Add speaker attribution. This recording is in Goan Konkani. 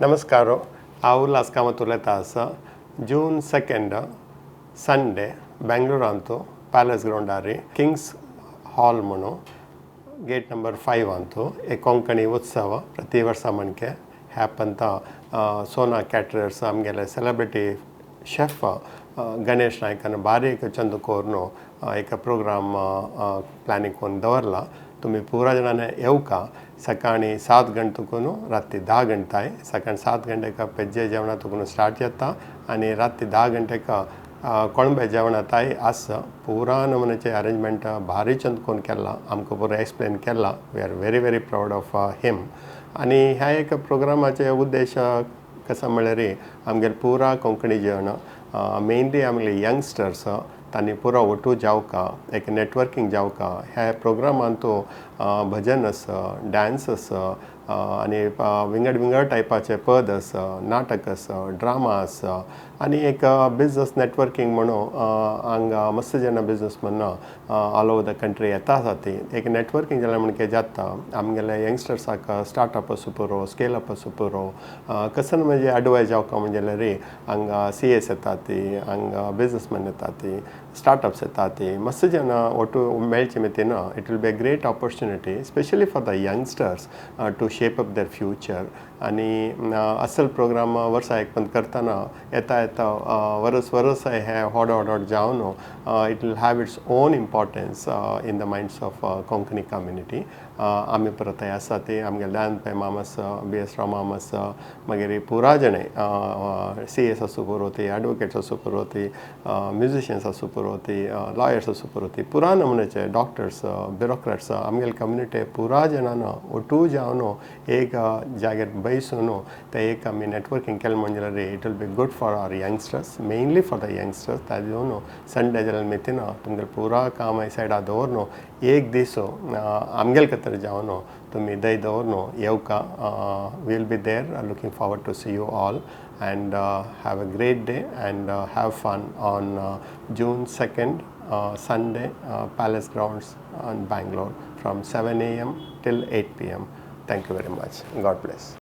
Speaker 1: नमस्कार, हांव उल्हास कामत उलयता आसा. जून 2 संडे बेंगलोरांतू पॅलस ग्रावंडार किंग्स हॉल म्हणून गेट नंबर 5 अंतू एक कोंकणी उत्सव प्रति वर्सा म्हणके हॅपन. सोना कॅटरर्स, आमगेले सेलेब्रिटी शेफ गणेश नायकान बारीक एक चंद कोरून एक प्रोग्राम प्लॅनिंग करून दवरला. तुमी पुरा जाणांनी येवका. सकाळी 7 गंटे तुकून राती 10 गंटाय. सकाळी 7 गंटेक पेज्जे जेवणा तुकून स्टार्ट जाता आनी राती 10 गंटेक कोळंबे जेवणा ताय आसा. पुरा नमुन्याचे अरेंजमेंट भारी चंद करून केला, आमकां पुरो एक्सप्लेन केला. We are very very proud of him. आनी ह्या एक प्रोग्रामाचे उद्देश कसो म्हळ्यार आमगेले पुरा कोंकणी जण, मेनली आमगेले यंगस्टर्स, तांणी पुरो ओटू जावका, एक नेटवर्कींग जावका. ह्या प्रोग्रामांतू भजन आसा, डांस आसा आनी विंगड विंगड टायपाचे पद आसा, नाटक आसा, ड्रामा आसा आनी एक बिजनस नेटवर्कींग म्हणून हांगा मस्त जाणां businessman all over the country येता आसा. ती एक नेटवर्कींग जाल्यार म्हणके जाता. आमगेले यंगस्टर्साक स्टार्टअप आसूं पुरो, स्केल अप आसूं पुरो, कसन म्हणजे एडवायज जावका म्हणजे जाल्यार हांगा सीएस येता ती, हांगा बिजनसमॅन येता ती, स्टार्टअप्स येता ती, मस्त जाणां ಒಟ್ಟು मेळचे मितीन it will be a great opportunity, specially for the youngsters, to shape up their future. आनी असल प्रोग्राम वर्सा एक पण करतना येता येता वरस वरस हे व्हड व्हड व्हड जावन it will have its own importance in the minds of Konkani community. आमी परत आसा ती आमगे दयानंद पै माम आसा, बी एस राव माम आसा, मागीर पुरा जाणें सी एस आसूं पुरो ती, एडवोकेट्स आसूं पुरो ती, म्युजिशियन्स आसूं पुरो ती, लॉयर्स आसूं पुरो ती, पुरा नमुन्याचे डॉक्टर्स, ब्युरोक्रॅट्स, आमगेले कम्युनिटी पुरा जाणां ಒಟ್ಟು जावन एक जाग्यार बैसून ते एक आमी नेटवर्कींग केलें म्हणजे जाल्यार it will be good for our youngsters, mainly for the youngsters. ताजे घेवन संडे जाल्यार मितीन तुमगेले पुरा काम सायडा दवरून एक दीस आमगेले खातीर जावन तुमी दय दवरून येवका. Will be there, looking forward to see you all, and have a great day and have fun on June 2nd, Sunday, Palace Grounds in Bangalore from 7 a.m. till 8 p.m. Thank you very much. God bless.